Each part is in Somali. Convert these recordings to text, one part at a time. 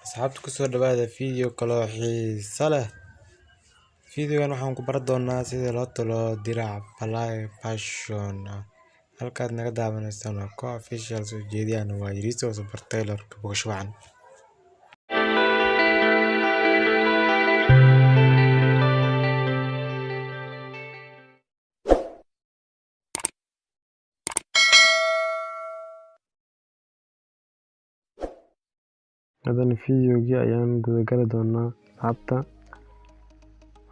Asxaabta, kusoo dhawaada video kaloo xiiso leh. Videogan waxaan ku baran doonaa sida loo tolo dirac fly fashion ah. Halkaad naga daawanaysaan waa Co Official, soo jeediyaan waa Yariiso Super Tailor. Bogasho wacan. Haddana videogii ayaan guda gali doonaa, asxaabta.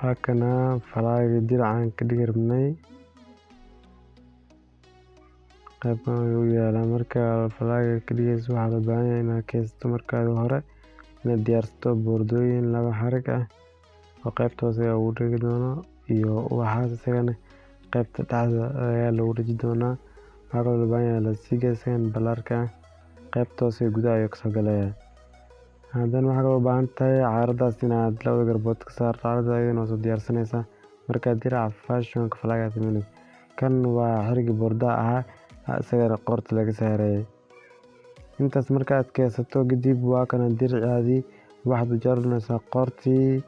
Waa kana falaayga diracaan ka dhigi rabnay, qaybkan ayuu yaalaa. Marka falaayga ka dhigayso, waxaa loo baahan yahay inaad kaysato markaada hore inaad diyaarsato boordooyin laba xarig ah oo qaybta hoose ugu dhigi doono, iyo ubaxaas isagana qaybta dhexda ayaa lagu dhiji doonaa. Waxaa kaloo loo baahan yahay lasiga, isagana ballaarka ah, qaybta hoose gudaha ayuu kasoo galayaa. Haddana waxaa kaloo u baahan tahay caaradaas inaad labada garbood ka saarto. Caarada ayadana waa soo diyaarsanaysaa markaad diraca fashionka falaaga sameynayso. Kan waa xarigii boordaha ahaa, isagana qoorta laga saarayay. Intaas markaad keensato kadib, waa kana diracaadii. Waxaad u jaranaysaa qoortii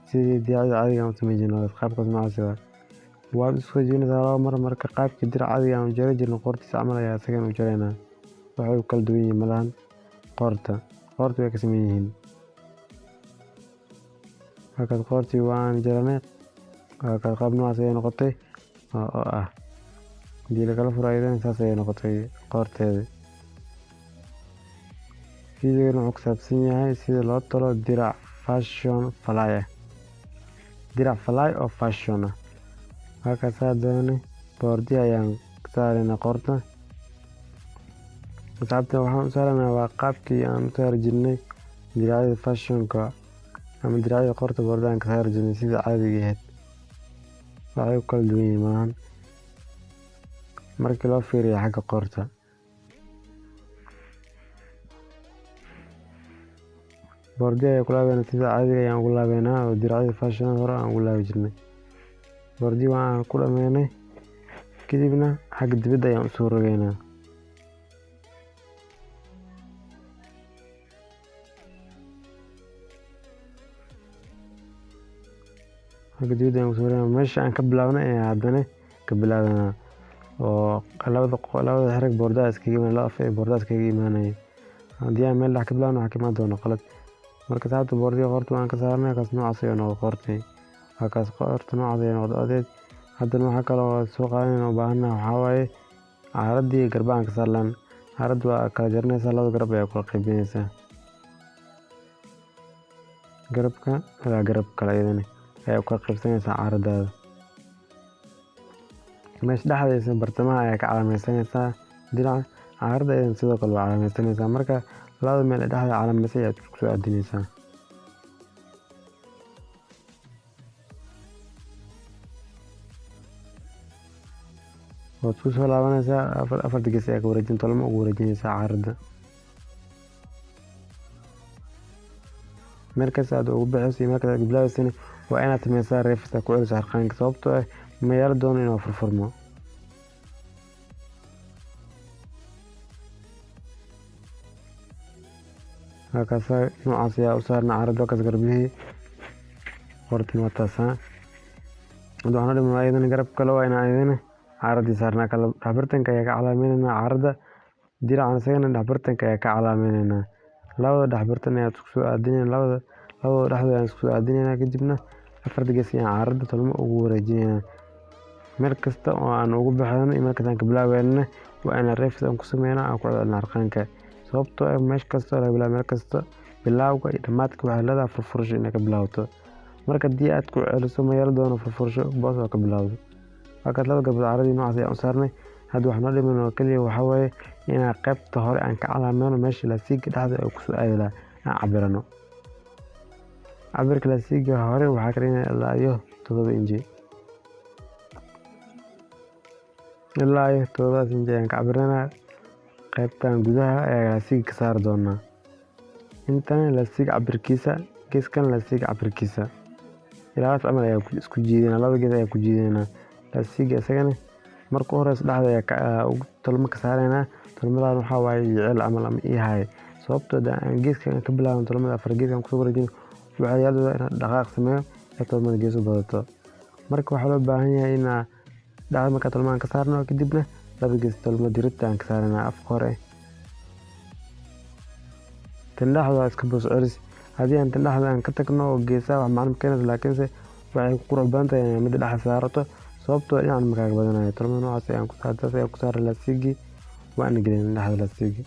sidii diracyada caadiga aan u sameyn jirnay, qaabkaas noocaas waa. Waad isku jebinaysaa laba mar. Marka qaabkii dirac caadiga aan u jari jirnay qoortiisa camal ayaa isagana u jaraynaa. Waxay u kala duwan yihiin malahan, qoorta way ka sameyn yihiin. Markaas qoortii waan jaranay, qaab noocaas ayay noqotay oo ah hadii lakala furo ayadana saas ayay noqotay qoorteeda. Videogan wuxuu ku saabsan yahay sida loo tolo dirac fashion fly ah, dirac fly oo fashion ah. Halkaas haddana boordi ayaan ka saaraynaa qoorta. Asxaabta, waxaan u saaraynaa waa qaabkii aan u saari jirnay diracyada fashionka ama diracyada qoorta boorda aan ka saari jirnay sida caadiga ahayd. Waxay u kala duwan yihiin malahan markii loo fiiriyo xagga qoorta. Boordi ayaa ku laabeynaa, sida caadiga ayaan ugu laabeynaa oo diracyada fashionada hore aan ugu laabi jirnay. Boordi waan ku dhameynay, kadibna xagga dibadda ayaan usoo rogeynaa. Xagga dibadda ayaan usoo rogeynaa, meesha aan ka bilaabnay ayaan haddana ka bilaabeynaa, oo labada xarig boordaha iskaga imaanaya, laba af ee boordaha iskaga imaanaya. Haddii aan meel dhex ka bilaabno, waxaa ka imaan doona qalad. Marka saabta boordiga qoorta waan ka saarnay, kaas noocaas ayuu noqday qoortii. Waa kaas, qoorta noocaas ayay noqday odeed. Haddana waxaa kaloo soo qaadanayna u baahannahay waxaa waaye caaradii garbaha aan ka saarlaan. Caaradda waa kala jaranaysaa, laba garab ayaa kula qaybinaysaa, garabka ilaa garab kale iyadana ayaa u kala qaybsanaysaa caaradaada. Meesha dhexdiisa bartamaha ayaa ka calaamaysanaysaa dinaca caaradda, iyadana sidoo kale waa calaamaysanaysaa. Marka labada meel ee dhexda calaamaysay ayaad isku soo aadinaysaa. Waad ku soo laabanaysaa, afarta gees ayaa ka wareejin, tolmo ugu wareejinaysaa caaradda. Markaas aad ugu baxayso iyo markaas aad bilaabaysana, waa inaad sameysaa reefis aad ku celiso harqaanka, sababtoo ah ma yeeli doono inuu furfurmo. Halkaas noocaas ayaa u saarna caaradda, kaas garbihii qoortina waa taasaa. Hadda waxaan dhiman ayadana garab kale, waa inaan ayadana caaradii saarnaa. Kala dhexbartanka ayaa ka calaameynayna caaradda diracan, isagana dhexbartanka ayaa ka calaameynayna. Labada dhexbartan ayaa isku soo aadinayna, labada dhexdooda ayaan isku soo aadinaynaa, kadibna afarta gees ayaan caaradda tolmo ugu wareejinaynaa. Meel kasta oo aan ugu baxayno iyo meel kasta aan ka bilaabeynana, waa inaan reefis aan ku sameynaa, aan ku celcelinaa harqaanka, sababtoo ah meesha kasta oo laga bilaabo, meel kasta bilowga iyo dhamaadka waxay leedahay furfurasho inay ka bilaabato. Marka haddii aad ku celiso, ma yeeli doono furfurasho boos oo ka bilowdo. Halkaas laba garbood caaradii noocaas ayaan u saarnay. Hadda waxaa noo dhiman oo keliya waxaa waaye inaan qaybta hore aan ka calaameyno, meesha laasiga dhexda ay kusoo aadi lahaa aan cabirano. Cabirka laasiga hore waxaa ka dhiganaya ilaa iyo 7 inji. Ilaa iyo 7daas inji ayaan ka cabiranaa. Qaybtan gudaha ayaa laasiga ka saari doonaa, intan laasiga cabirkiisa, geeskan laasiga cabirkiisa ilaas camal ayaa isku jiidanaa, laba gees ayaa ku jiidanaa laasiga. Isagana marka u horeyso dhexda ayaa tolmo ka saaraynaa. Tolmadan waxaa waaye jecel camal ama ii haay, Sababtoo ah aan geeska aan ka bilaabno tolmada afar gees aan kusoo wareejino, waxay yeelaysaa inaan dhaqaaq sameeyo ee tolmada gees u badato. Marka waxaa loo baahan yahay in dhexda marka tolmada aan ka saarno, kadibna laba gees tolmada diridta aan ka saarnaa afka hore. Tan dhexda waa iska boos celis. Haddii aan tan dhexda aan ka tagno oo geesaha wax macno ma keenayso, laakiinse waxay ku qurux badan tahay inaad midda dhexda saarato, sababtoo ah dhinacan ma kaaga badanayo. Tolmada noocaas ayaan ku saaray, taas ayaan ku saaray laastiigii, waana gelin dhexda laastiigii.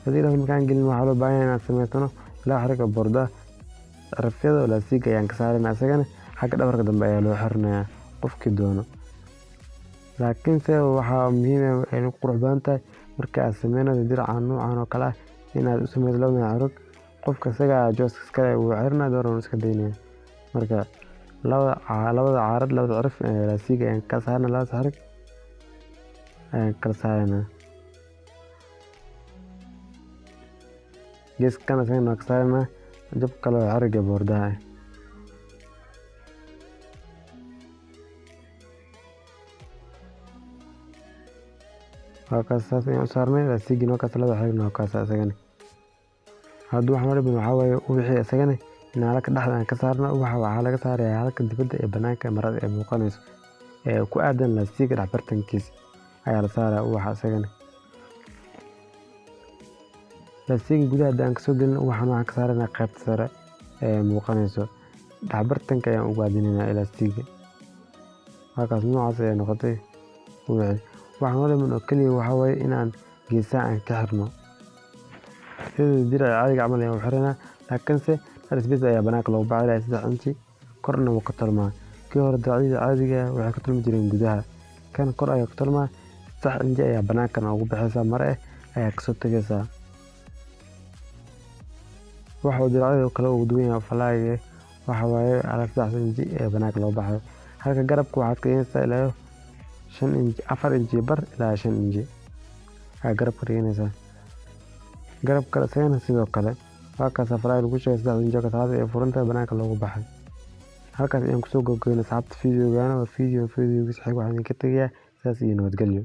Haddii dhexda markaan gelin, waxaa loo baahan yahay inaan samaysano laba xarig oo boordo ah. Cirifyada oo laastiig ayaan ka saaraynaa, isagana xagga dhabarka dambe ayaa loo xirinayaa qofkii doono. Laakiinse waxaa muhiim ah inay ku qurux badan tahay marka aad sameynayso diraca noocan oo kale ah inaad u sameyso laba xarig. Qofka isaga jooska iskale wuu xirinaa, doona iska daynaya. Marka labada caarad, labada cirif ee laastiig ayaan ka saarnaa, labada xarig ayaan kala saaraynaa. Geeskan isagana waan ka saaraynaa jab kale oo xariga boordaha ah. Waa kaas, saas ayaan u saarnay laastiigii, waa kaas labada xarigna waa kaas isagana. Hadda waxaan noo dhiman waxaa waaye ubaxii isagana in halka dhexda aan ka saarno. Ubaxa waxaa laga saarayaa halka dibadda ee banaanka marada ee muuqanayso ee ku aadan laastiiga dhex bartankiisa ayaa la saarayaa ubaxa isagana. Laastiiga gudaha haddii aan kasoo gelin, ubaxan waxaan ka saaraynaa qaybta sare ee muuqanayso, dhex bartanka ayaan ugu aadinaynaa laastiiga. Halkaas noocaas ayay noqotay ubaxii. Waxaa noo dhiman oo keliya waxaa waaye inaan geesaha aan ka xirno. Sida diraca caadiga camal ayaan u xiranaa, laakiinse hal space ayaa banaanka loogu baxay 3 inchi, korna wuu ka tolmaa. Kii hore diracyada caadiga ah waxay ka tolmi jireen gudaha, kan kor ayaa ka tolmaa. 3 inchi ayaa banaankana ugu baxaysaa, mare ah ayaa kasoo tagaysaa. Waxa uu diracyada kale ugu duwan yahay falaaga waxa waaye hal 3 inchi ee banaanka loo baxay. Halka garabka waxaad ka dhiganaysaa ilaa 5 inchi, 4 inchi bar ilaa 5 inchi ayaa garabka dhiganaysaa. Garab kale isagana sidoo kale waa kaas falaaga lagu sheegay 3 inchi oo kaas ee furanta banaanka loogu baxay. Halkaas ayaan kusoo gabagabeynay asxaabta videogaana. Waa video videogiisa xiga, waxaan idinka tegayaa sidaas iyo nabadgelyo.